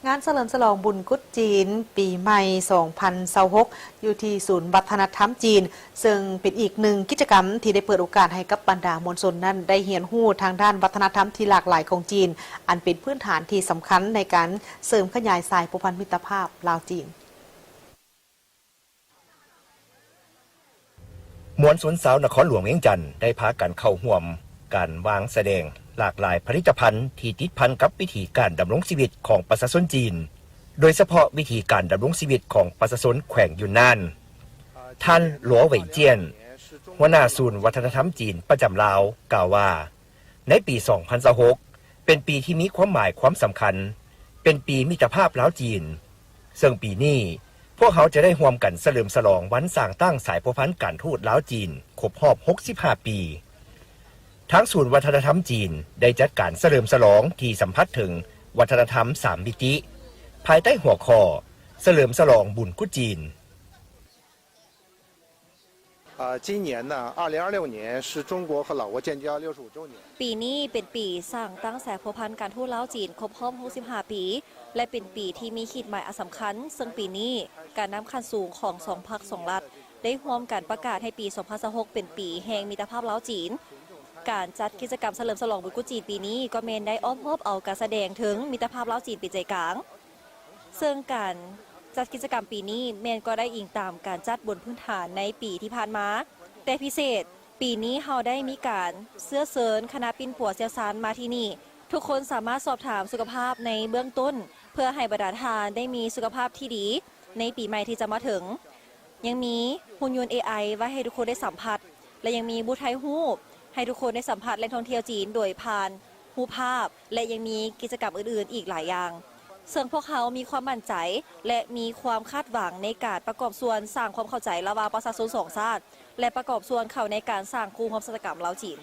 ງານສະເຫຼີມສະຫຼອງບຸນກຸດຈີນປີໃໝ່ສອງພັນຊາວຫົກ ຢູ່ທີ່ສູນວັດທະນະທຳຈີນ, ເຊິ່ງເປັນອີກໜຶ່ງກິດຈະກຳທີ່ໄດ້ເປີດໂອກາດໃຫ້ກັບບັນດາມວນຊົນນັ້ນໄດ້ຮຽນຮູ້ທາງດ້ານວັດທະນະທຳທີ່ຫຼາກຫຼາຍຂອງຈີນ, ອັນເປັນພື້ນຖານທີ່ສຳຄັນໃນການເສີມຂະຫຍາຍສາຍພົວພັນມິດຕະພາບລາວ-ຈີນ. ມວນຊົນຊາວນະຄອນຫຼວງວຽງຈັນໄດ້ພາກັນເຂົ້າຮ່ວມການວາງສະແດງຫຼາກຫຼາຍຜະລິດຕະພັນທີ່ຕິດພັນກັບວິຖີການດຳລົງຊີວິດຂອງປະຊາຊົນຈີນ, ໂດຍສະເພາະວິຖີການດຳລົງຊີວິດຂອງປະຊາຊົນແຂວງຢຸນນານ. ທ່ານ ຫຼວວ ເຫວີຍຈຽນ ຫົວໜ້າສູນວັດທະນະທຳຈີນປະຈຳລາວ ກ່າວວ່າ ໃນປີສອງພັນຊາວຫົກ ເປັນປີທີ່ມີຄວາມໝາຍຄວາມສຳຄັນ, ເປັນປີມິດຕະພາບລາວ-ຈີນ, ເຊິ່ງປີນີ້ພວກເຮົາຈະໄດ້ຮ່ວມກັນສະເຫຼີມສະຫຼອງວັນສ້າງຕັ້ງສາຍພົວພັນການທູດລາວ-ຈີນຄົບຮອບຫົກສິບຫ້າປີ. ທາງສູນວັດທະນະທຳຈີນໄດ້ຈັດການສະເຫຼີມສະຫຼອງທີ່ສຳຜັດເຖິງວັດທະນະທຳສາມມິຕິ ພາຍໃຕ້ຫົວຂໍ້ ສະເຫຼີມສະຫຼອງບຸນກຸດຈີນ. 呃，今年呢，二零二六年是中国和老挝建交六十五周年。 ປີນີ້ເປັນປີສ້າງຕັ້ງສາຍພົວພັນການທູດລາວ-ຈີນຄົບຮອບຫົກສິບຫ້າປີ ແລະ ເປັນປີທີ່ມີຂີດໝາຍອັນສຳຄັນ, ເຊິ່ງປີນີ້ການນຳຂັ້ນສູງຂອງສອງພັກສອງລັດ ໄດ້ຮ່ວມກັນປະກາດໃຫ້ປີສອງພັນຊາວຫົກເປັນປີແຫ່ງມິດຕະພາບລາວ-ຈີນ. ການຈັດກິດຈະກຳສະເຫຼີມສະຫຼອງບຸນກຸດຈີນປີນີ້ ກໍແມ່ນໄດ້ອ້ອມຮອບເອົາການສະແດງເຖິງມິດຕະພາບລາວ-ຈີນເປັນໃຈກາງ. ເຊິ່ງການຈັດກິດຈະກຳປີນີ້ແມ່ນກໍໄດ້ອີງຕາມການຈັດບົນພື້ນຖານໃນປີທີ່ຜ່ານມາ, ແຕ່ພິເສດປີນີ້ເຮົາໄດ້ມີການເຊື້ອເຊີນຄະນະປິ່ນປົວຊ່ຽວຊານມາທີ່ນີ້. ທຸກຄົນສາມາດສອບຖາມສຸຂະພາບໃນເບື້ອງຕົ້ນ ເພື່ອໃຫ້ບັນດາທ່ານໄດ້ມີສຸຂະພາບທີ່ດີໃນປີໃໝ່ທີ່ຈະມາເຖິງ. ຍັງມີຫຸ່ນຍົນເອໄອໄວ້ໃຫ້ທຸກຄົນໄດ້ສຳຜັດ ແລະ ຍັງມີບູດຖ່າຍຮູບໃຫ້ທຸກຄົນໄດ້ສຳຜັດແຫຼ່ງທ່ອງທ່ຽວຈີນໂດຍຜ່ານຮູບພາບ ແລະ ຍັງມີກິດຈະກຳອື່ນໆອີກຫຼາຍຢ່າງ ເຊິ່ງພວກເຮົາມີຄວາມໝັ້ນໃຈ ແລະ ມີຄວາມຄາດຫວັງໃນການປະກອບສ່ວນສ້າງຄວາມເຂົ້າໃຈລະຫວ່າງປະຊາຊົນສອງຊາດ ແລະ ປະກອບສ່ວນເຂົ້າໃນການສ້າງຄູ່ຮ່ວມຊະຕາກຳລາວ-ຈີນ.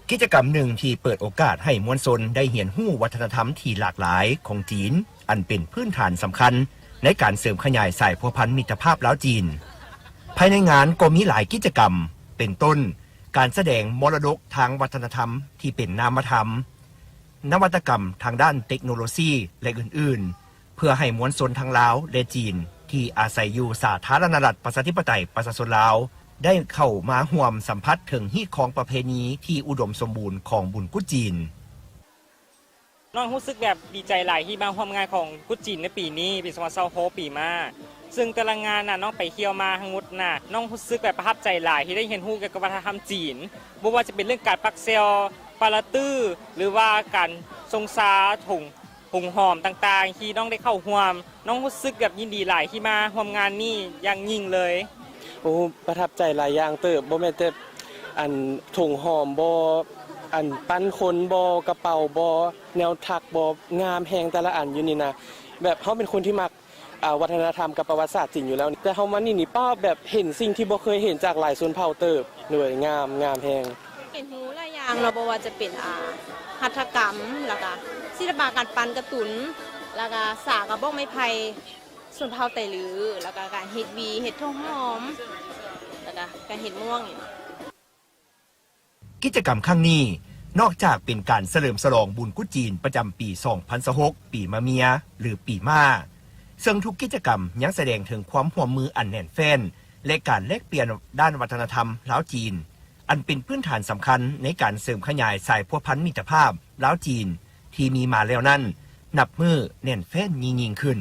ກິດຈະກຳໜຶ່ງທີ່ເປີດໂອກາດໃຫ້ມວນຊົນໄດ້ຮຽນຮູ້ວັດທະນະທຳທີ່ຫຼາກຫຼາຍຂອງຈີນ, ອັນເປັນພື້ນຖານສຳຄັນໃນການເສີມຂະຫຍາຍສາຍພົວພັນມິດຕະພາບລາວ-ຈີນ. ພາຍໃນງານກໍມີຫຼາຍກິດຈະກຳ, ເປັນຕົ້ນ ການສະແດງມໍລະດົກທາງວັດທະນະທຳທີ່ເປັນນາມະທຳ, ນະວັດຕະກຳທາງດ້ານເຕັກໂນໂລຊີ ແລະ ອື່ນໆ. ເພື່ອໃຫ້ມວນຊົນທັງລາວ ແລະ ຈີນ ທີ່ອາໄສຢູ່ສາທາລະນະລັດປະຊາທິປະໄຕປະຊາຊົນລາວ ໄດ້ເຂົ້າມາຮ່ວມສຳຜັດເຖິງຮີດຄອງປະເພນີທີ່ອຸດົມສົມບູນຂອງບຸນກຸດຈີນ. ນ້ອງຮູ້ສຶກແບບດີໃຈຫຼາຍທີ່ມາຮ່ວມງານຂອງກຸດຈີນໃນປີນີ້ ປີສອງພັນຊາວຫົກປີມາ, ເຊິ່ງແຕ່ລະງານນະ ນ້ອງໄປທ່ຽວມາທັງໝົດນະ ນ້ອງຮູ້ສຶກແບບປະທັບໃຈຫຼາຍທີ່ໄດ້ຮຽນຮູ້ກ່ຽວກັບວັດທະນະທຳຈີນ, ບໍ່ວ່າຈະເປັນເລື່ອງການປັກແຊວ, ປາລະຕື້ ຫຼືວ່າການຊົງຊາຖົງ ໂຮງຫອມຕ່າງໆທີ່ນ້ອງໄດ້ເຂົ້າຮ່ວມ, ນ້ອງຮູ້ສຶກແບບຍິນດີຫຼາຍທີ່ມາຮ່ວມງານນີ້ຢ່າງຍິ່ງເລີຍ. ໂອ້ ປະທັບໃຈຫຼາຍຢ່າງເຕີບ, ບໍ່ແມ່ນແຕ່ອັນຖົງຫອມບໍ, ອັນປັ້ນຄົນບໍ, ກະເປົາບໍ, ແນວຖັກບໍ, ງາມແຮງແຕ່ລະອັນຢູ່ນີ້ນະ. ແບບເຮົາເປັນຄົນທີ່ມັກ ອ່າ ວັດທະນະທຳກັບປະຫວັດສາດຈີນຢູ່ແລ້ວ, ແຕ່ເຮົາມານີ້ນີ້ ປ້າ ແບບເຫັນສິ່ງທີ່ບໍ່ເຄີຍເຫັນຈາກຫຼາຍຊົນເຜົ່າເຕີບ. ໂດຍ ງາມ ງາມແຮງ. ຮຽນຮູ້ຫຼາຍຢ່າງເນາະ, ບໍ່ວ່າຈະເປັນ ອ່າ ຫັດຖະກຳ, ແລ້ວກະສິລະປະການປັ້ນກາຕູນ, ແລ້ວກະສາກະບອກໄມ້ໄຜ່ຊົນເຜົ່າໄຕລື, ແລ້ວກະການເຮັດຫວີ, ເຮັດຖົງຫອມ, ແລ້ວກະການເຮັດໝວກນີ້. ກິດຈະກຳຄັ້ງນີ້ ນອກຈາກເປັນການສະເຫຼີມສະຫຼອງບຸນກຸດຈີນປະຈຳປີສອງພັນຊາວຫົກ ປີມະເມຍ ຫຼື ປີມ້າ, ເຊິ່ງທຸກກິດຈະກຳຍັງສະແດງເຖິງຄວາມຮ່ວມມືອັນແໜ້ນແຟ້ນ ແລະ ການແລກປ່ຽນດ້ານວັດທະນະທຳລາວ-ຈີນ, ອັນເປັນພື້ນຖານສຳຄັນໃນການເສີມຂະຫຍາຍສາຍພົວພັນມິດຕະພາບລາວ-ຈີນທີ່ມີມາແລ້ວນັ້ນ ນັບມື້ແໜ້ນແຟ້ນຍິ່ງໆຂຶ້ນ.